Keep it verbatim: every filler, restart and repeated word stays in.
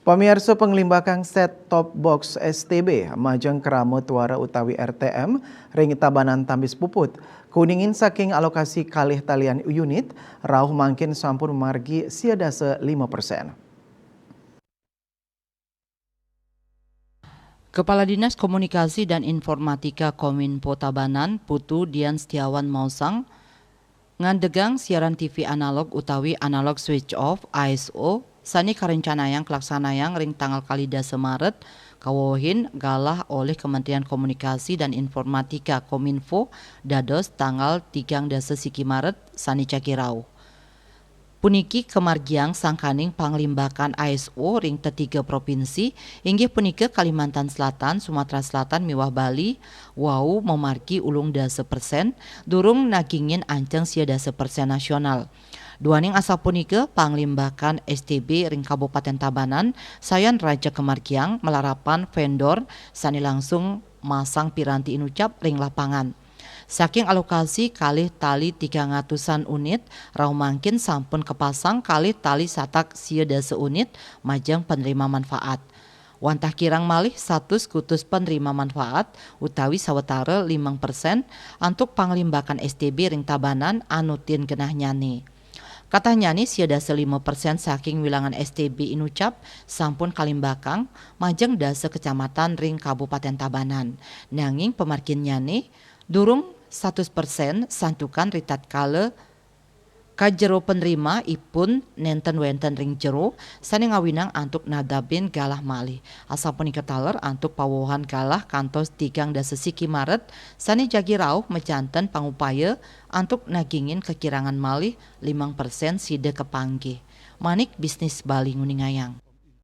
Pamiarsa, panglimbakan set top box S T B majeng krama tuara utawi R T M ring Tabanan Tambis puput. Kuningin saking alokasi kalih talian unit, rauh mangkin sampun mamargi sia dasa lima persen. Kepala Dinas Komunikasi dan Informatika Kominfo Tabanan, Putu Dian Setiawan maosang, ngandegang siaran T V analog utawi analog switch off, A S O, sane karencanayang kalaksanayang ring tanggal kalih dasa Maret, kawewehin galah olih Kementerian Komunikasi dan Informatika Kominfo dados tanggal tigang dasa siki Maret sane jagi rauh. Puniki kamargiang sangkaning panglimbakan A S O ring tetiga provinsi, inggih punika Kalimantan Selatan, Sumatera Selatan, miwah Bali, wau mamargi ulung dasa persen, durung nagingin anceng sia dasa persen nasional. Duaning asapunika, panglimbakan S T B ring Kabupaten Tabanan sayan raja kamargiang malarapan vendor sane langsung masang piranti inucap ring lapangan. Saking alokasi kalih tali tigang atusan unit, rauh mangkin sampun kapasang kalih tali satak sia dasa unit majeng penerima manfaat. Wantah kirang malih satus kutus penerima manfaat utawi sawatara limang persen antuk panglimbakan S T B ring Tabanan anutin genahnyane. Katahnyane sia dasa lima persen saking wilangan S T B inucap sampun kalimbakang majeng dasa kecamatan ring Kabupaten Tabanan. Nanging pamarginnyane durung satus persen santukan ritatkala kajero penerima ipun nenten wenten ring jero sane ngawinang antuk nadabin galah malih. Asapunika taler antuk pawohan galah kantos tigang dasa siki Maret sane jagi rauh majanten pangupaya antuk nagingin kakirangan malih limang persen sida kapanggih. Manik Bisnis Bali nguningayang.